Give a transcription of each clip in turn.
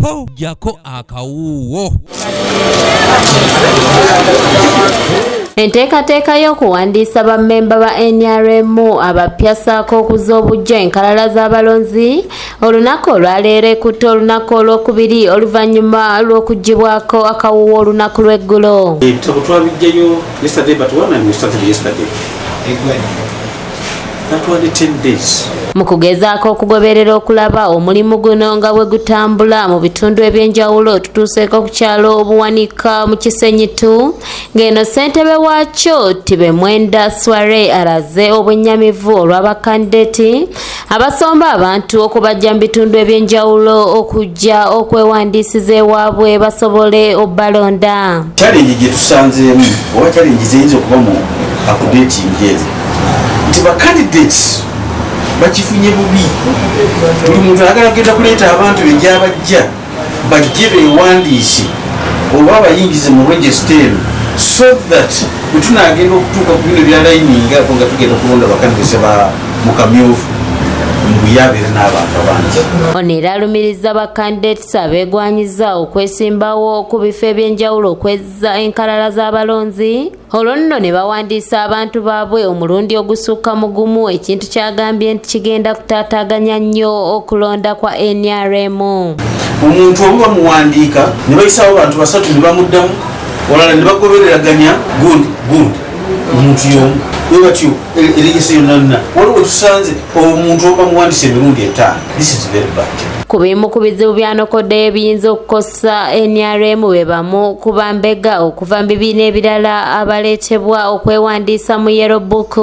Ho, jjako akawuuwo. Enteekateeka y'okuwandiisa bammemba ba NRM abapya ssaako okuzza obuggya enkalala z'abalonzi olunaku olwaleero ekutte olunaku olwokubiri oluvannyuma lw'okuggyibwako akawuwo olunaku lw'eggulo. Ebitabo twabiggyayo yesterday, but one and we started yesterday. That one 10 days. Mu kugezaako okugoberera okulaba omulimu guno nga bwe gutambula mu bitundu eby'enjawulo, tutuuseeko ku kyalo Obuwanika mu Kisenyitu, ng'eno ssentebe waakyo Tibemwenda Sware alaze obwennyamivu olw'abakandideti abasomba abantu okubajja mu bitundu eby'enjawulo okujja okwewandiisiza ewaabwe basobole obbalonda. Challenge gye tusanzeemu oba challenge ziyinza okuba mu updating eno nti ba candidates bakifunye bubi. Buli muntu ayagala kugenda kuleeta abantu be gyabajja bajje beewandiise oba abayingize mu register eno, so that bwe tunaagenda okutuuka ku bino bya lining ako nga tugenda okulonda bakandidates ba mu kamyufu mbuyabeera n'abantu abangi. Ono era alumiriza bakandidates abeegwanyiza okwesimbawo ku bifo eby'enjawulo okwezza enkalala z'abalonzi, olwo nno ne bawandiisa abantu baabwe omulundi ogusukka mu gumu, ekintu kyagambye nti kigenda kutaataaganya nnyo okulonda kwa NRM. Omuntu oba bamuwandiika ne bayisawo abantu basatu ne bamuddamu olala ne bagobereraganya gundi gundi omuntu y'omu bwe batyo eregesa yonna yonna. Waliwo tusanze omuntu oba bamuwandiisa emirundi 5. This is very bad. Ku bimu ku bizibu byanokoddeyo ebiyinza okukosa NRM be bamu ku bambega okuva mu bibiina ebirala abaleetebwa okwewandiisa mu yellow book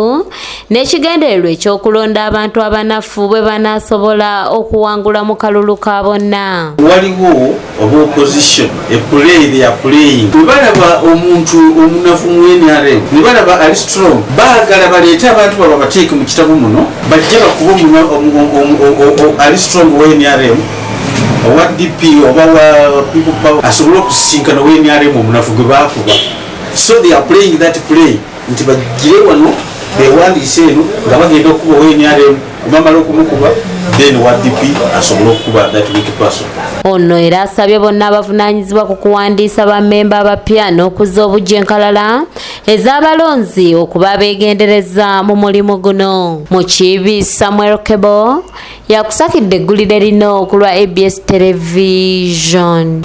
n'ekigendererwa ekyokulonda abantu abanafu bwe banaasobola okuwangula mu kalulu ka bonna. Waliwo oba opposition a play they are playing. Bwe balaba omuntu omunafu mu NRM ne balaba ali strong, baagala baleete abantu baba bateeke mu kitabo muno bajje bakuba ali strong wa NRM owa DP oba wa People Power asobole okusisinkana owa NRM omunafu gwe baakuba. So they are playing that play nti bagire wano bewandiise eno nga bagenda okukuba owa NRM, bamala okumukuba then wa DP asobole okukuba that weak person. Ono era asabye bonna abavunaanyizibwa ku kuwandiisa bammemba abapya n'okuzza obuggya enkalala ez'abalonzi okuba abeegendereza mu mulimu guno. Mukiibi Samuel Kebo yakusakidde eggulire lino ku lwa ABS Television.